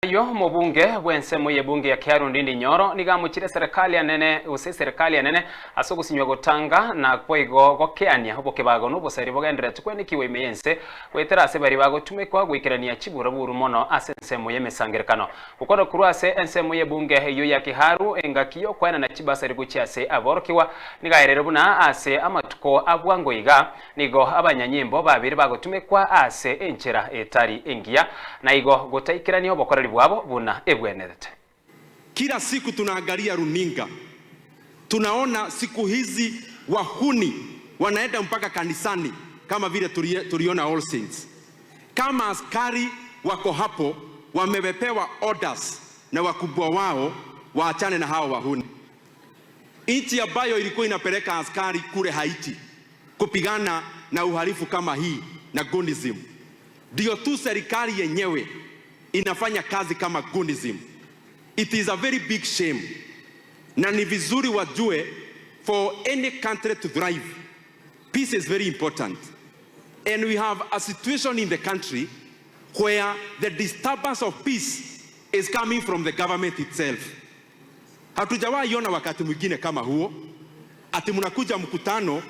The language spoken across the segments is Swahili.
Yo mobunge bw'ensemo y'ebunge ya Kiharu Ndindi Nyoro nigamuchire serikali anene use serikali anene ase ogusinywa gotanga na kwaigo gokeania obokebago n'obosari bogenderete kwenikiwa ime yense gwetera ase bari bagotumekwa gwikerania chiburaburu mono ase ensemo y'emesangerekano gokora korwa ase ensemo y'ebunge eyo ya Kiharu engaki yokwenana chibasari gochia ase aborokiwa nigaerere buna ase amatuko abwango iga nigo abanyanyimbo babiri bagotumekwa ase enchera etari engiya na igo gotaikerania obokoreri bwabo buna ebwenerete. Kila siku tunaangalia runinga, tunaona siku hizi wahuni wanaenda mpaka kanisani, kama vile tuliona All Saints. Kama askari wako hapo wamepewa orders na wakubwa wao waachane na hao wahuni. Nchi ambayo ilikuwa inapeleka askari kule Haiti kupigana na uhalifu kama hii na gunism, ndio tu serikali yenyewe inafanya kazi kama gunism. It is a very big shame, na ni vizuri wajue, for any country to thrive, peace is very important, and we have a situation in the country where the disturbance of peace is coming from the government itself. Hatujawahi ona wakati mwingine kama huo, ati mnakuja mkutano,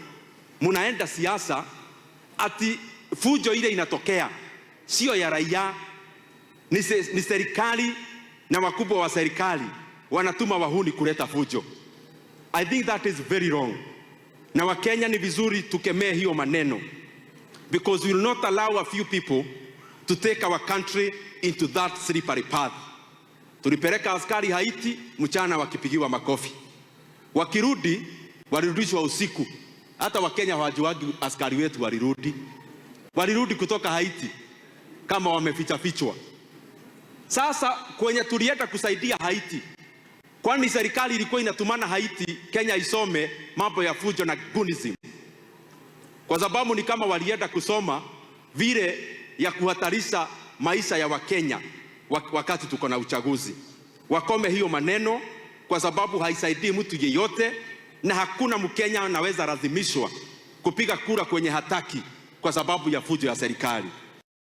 mnaenda siasa, ati fujo ile inatokea sio ya raia, ni serikali na wakubwa wa serikali wanatuma wahuni kuleta fujo. I think that is very wrong. Na Wakenya ni vizuri tukemee hiyo maneno because we will not allow a few people to take our country into that slippery path. Tulipeleka askari Haiti mchana wakipigiwa makofi, wakirudi walirudishwa usiku. Hata Wakenya hawajuagi askari wetu walirudi, walirudi kutoka Haiti kama wameficha fichwa. Sasa kwenye tulienda kusaidia Haiti, kwani serikali ilikuwa inatumana Haiti Kenya isome mambo ya fujo na gunism? Kwa sababu ni kama walienda kusoma vile ya kuhatarisha maisha ya Wakenya wakati tuko na uchaguzi. Wakome hiyo maneno, kwa sababu haisaidii mtu yeyote, na hakuna Mkenya anaweza lazimishwa kupiga kura kwenye hataki kwa sababu ya fujo ya serikali.